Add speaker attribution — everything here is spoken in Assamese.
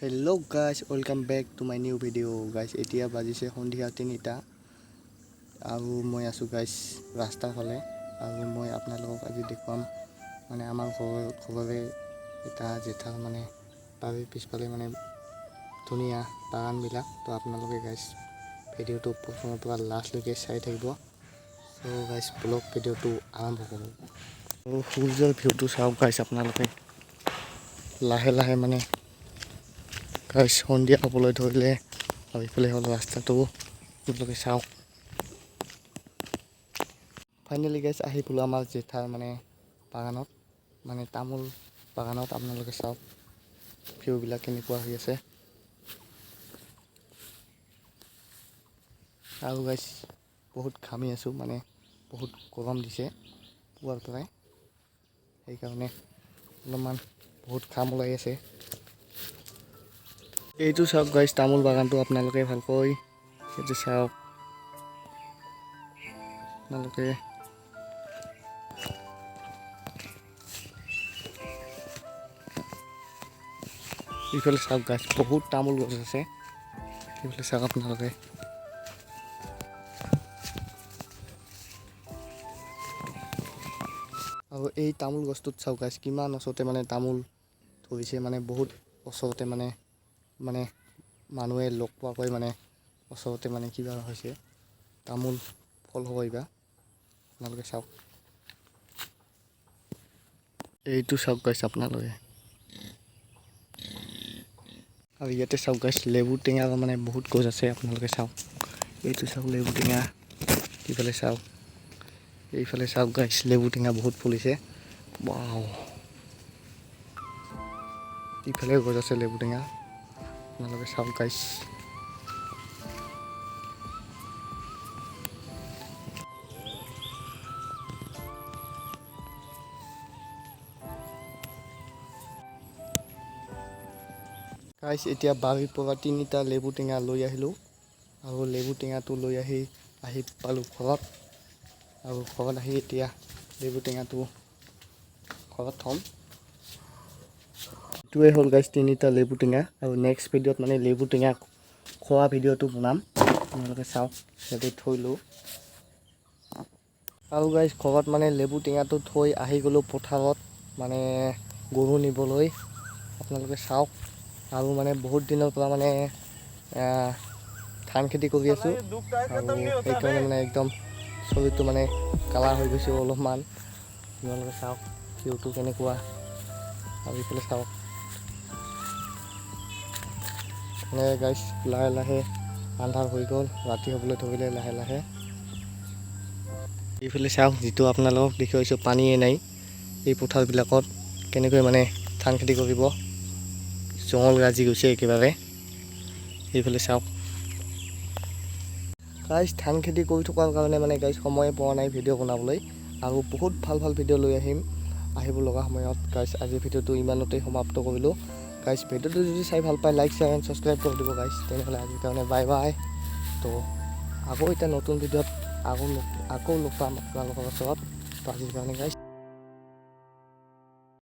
Speaker 1: Hello guys, welcome back to my new video, guys. এতিয়া বাজিছে সন্ধিয়া 3টা আৰু মই আছোঁ গাইজ ৰাস্তাৰ ফালে। আৰু মই আপোনালোকক আজি দেখুৱাম মানে আমাৰ ঘৰৰে এটা জেঠাৰ মানে বাৰীৰ পিছফালে মানে ধুনীয়া বাগানবিলাক। তো আপোনালোকে গাইজ ভিডিঅ'টো প্ৰথমৰ পৰা লাষ্টলৈকে চাই থাকিব। চ' গাইজ, ব্লগ ভিডিঅ'টো আৰম্ভ কৰোঁ। আৰু সূৰ্যৰ ভিউটো চাওক গাইজ আপোনালোকে। লাহে লাহে মানে গাইজ সন্ধিয়া হ'বলৈ ধৰিলে। আৰু ইফালে হ'ল ৰাস্তাটো, আপোনালোকে চাওক। ফাইনেলি গাইজ, আহি পালোঁ আমাৰ জেঠাৰ মানে বাগানত, মানে তামোল বাগানত। আপোনালোকে চাওক ভিউবিলাক কেনেকুৱা হৈ আছে। আৰু গাইজ, বহুত ঘামি আছোঁ, মানে বহুত গৰম দিছে পুৱাৰ পৰাই, সেইকাৰণে অলপমান বহুত ঘাম ওলাই আছে। এইটো চাওক গাইজ, তামোল বাগানটো আপোনালোকে ভালকৈ এইটো চাওক আপোনালোকে। ইফালে চাওক গাইজ, বহুত তামোল গছ আছে। এইফালে চাওক আপোনালোকে। আৰু এই তামোল গছটোত চাওক গাইজ, কিমান ওচৰতে মানে তামোল ধৰিছে। মানে বহুত ওচৰতে মানে মানে মানুহে লগ পোৱাকৈ মানে ওচৰতে মানে কিবা হৈছে, তামোল ফল হ'ব এইবাৰ। আপোনালোকে চাওক। এইটো চাওক গাইজ আপোনালোকে। আৰু ইয়াতে চাওক গাইজ, লেবু টেঙাৰ মানে বহুত গছ আছে। আপোনালোকে চাওক, এইটো চাওক লেবু টেঙা। ইফালে চাওক, এইফালে চাওক গাইজ, লেবু টেঙা বহুত ফুলিছে। ৱাও, ইফালে গছ আছে লেবু টেঙা। আপোনালোকে চাওক গাইজ। গাইজ, এতিয়া বাৰীৰ পৰা তিনিটা লেবু টেঙা লৈ আহিলোঁ। আৰু লেবু টেঙাটো লৈ আহি আহি পালোঁ ঘৰত। আৰু ঘৰত আহি এতিয়া লেবু টেঙাটো ঘৰত থ'ম। এইটোৱে হ'ল গাইজ তিনিটা লেবু টেঙা। আৰু নেক্সট ভিডিঅ'ত মানে লেবু টেঙা খোৱা ভিডিঅ'টো বনাম। আপোনালোকে চাওক, ইয়াতে থৈ লওঁ। আৰু গাইজ, ঘৰত মানে লেবু টেঙাটো থৈ আহি গ'লোঁ পথাৰত মানে গৰু নিবলৈ। আপোনালোকে চাওক। আৰু মানে বহুত দিনৰ পৰা মানে ধান খেতি কৰি আছোঁ আৰু সেইকাৰণে মানে একদম শৰীৰটো মানে কালা হৈ গৈছে অলপমান। আপোনালোকে চাওক ভিউটো কেনেকুৱা। আৰু ইফালে চাওক মানে গাইজ, লাহে লাহে আন্ধাৰ হৈ গ'ল, ৰাতি হ'বলৈ ধৰিলে লাহে লাহে। এইফালে চাওক, যিটো আপোনালোকক দেখুৱাইছোঁ, পানীয়ে নাই এই পথাৰবিলাকত। কেনেকৈ মানে ধান খেতি কৰিব? জঙল গাজি গৈছে একেবাৰে। এইফালে চাওক গাইজ, ধান খেতি কৰি থকাৰ কাৰণে মানে গাইজ সময়ে পোৱা নাই ভিডিঅ' বনাবলৈ। আৰু বহুত ভাল ভাল ভিডিঅ' লৈ আহিম আহিব লগা সময়ত। গাইজ, আজিৰ ভিডিঅ'টো ইমানতেই সমাপ্ত কৰিলোঁ। গাইজ, ভিডিঅ'টো যদি চাই ভাল পায়, লাইক, শ্বেয়াৰ এণ্ড ছাবস্ক্ৰাইব কৰি দিব গাইজ। তেনেহ'লে আজিৰ কাৰণে বাই বাই। তো আকৌ এতিয়া নতুন ভিডিঅ'ত আকৌ লগ পাম আপোনালোকৰ ওচৰত। তো আজিৰ কাৰণে গাইজ।